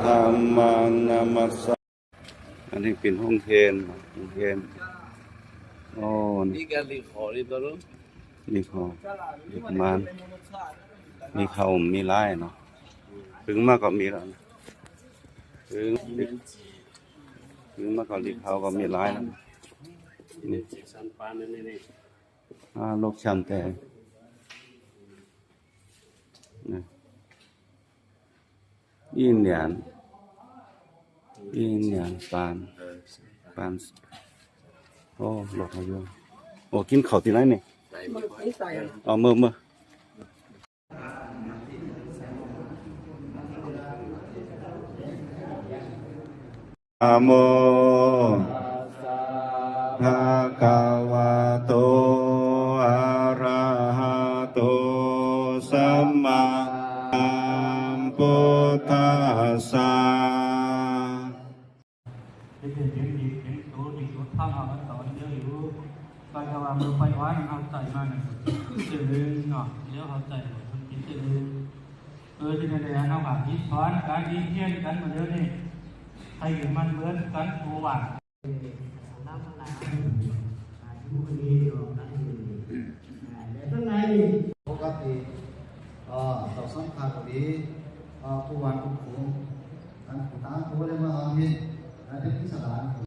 ທຳມັງນະມັດສາ ອັນນີ້ເປັນໂຮງຮຽນ ໂຮງຮຽນ ໂອ້ ນີ້ກະລີຂໍນີ້ຕົວເນາະ ລີຂໍ ລີມານ ມີເຂົ້າມີຫຼາຍເນາະ ເພິ່ງມາກໍມີແລ້ວ ເພິ່ງ ເພິ່ງມາກໍລີເຂົ້າກໍມີຫຼາຍແລ້ວ ນີ້ ອາ ລູກຊຳແຕ່ ນະ ອີນຫຍັງ ອີນຫຍັງ ປານ ປານ ໂອ້ ລົດເຮົາຢູ່ ໂອ້ ກິນເຂົ້າທີ່ໃດນີ້ ເອົາ ເມືອ ເມືອ ນະໂມ ພະຄະວະໂຕ ອະຣະຫະໂຕ ສຳມາສຳພຸດທັດສະ ເຮັດໃຫ້ເປັນດີເປັນໂຕ ດີກວ່າທາງເຮົາສອນເດີຢູ່ ກໍຈະວ່າເມື່ອໄປວ່າເຮົາໃສ່ມານັ້ນ ຊື່ເນາະ ແລ້ວເຮົາໃສ່ມັນເປັນຊື່ ເອີ ທີ່ແນ່ໆ ເຮົາກໍມີສອນການຮຽນກັນມາເດີນີ້ ໃຫ້ມັນເໝືອນກັນຜູ້ວ່າ ປົກກະຕິ ເອີ ເຈົ້າສັງຄະກໍດີ ເອີ ຜູ້ວ່າຜູ້ຄຸມ ອັນຜູ້ຕາງຜູ້ບໍ່ໄດ້ມາເຮົາເຮັດ ແລະ ເປັນອິດສະຫຼະ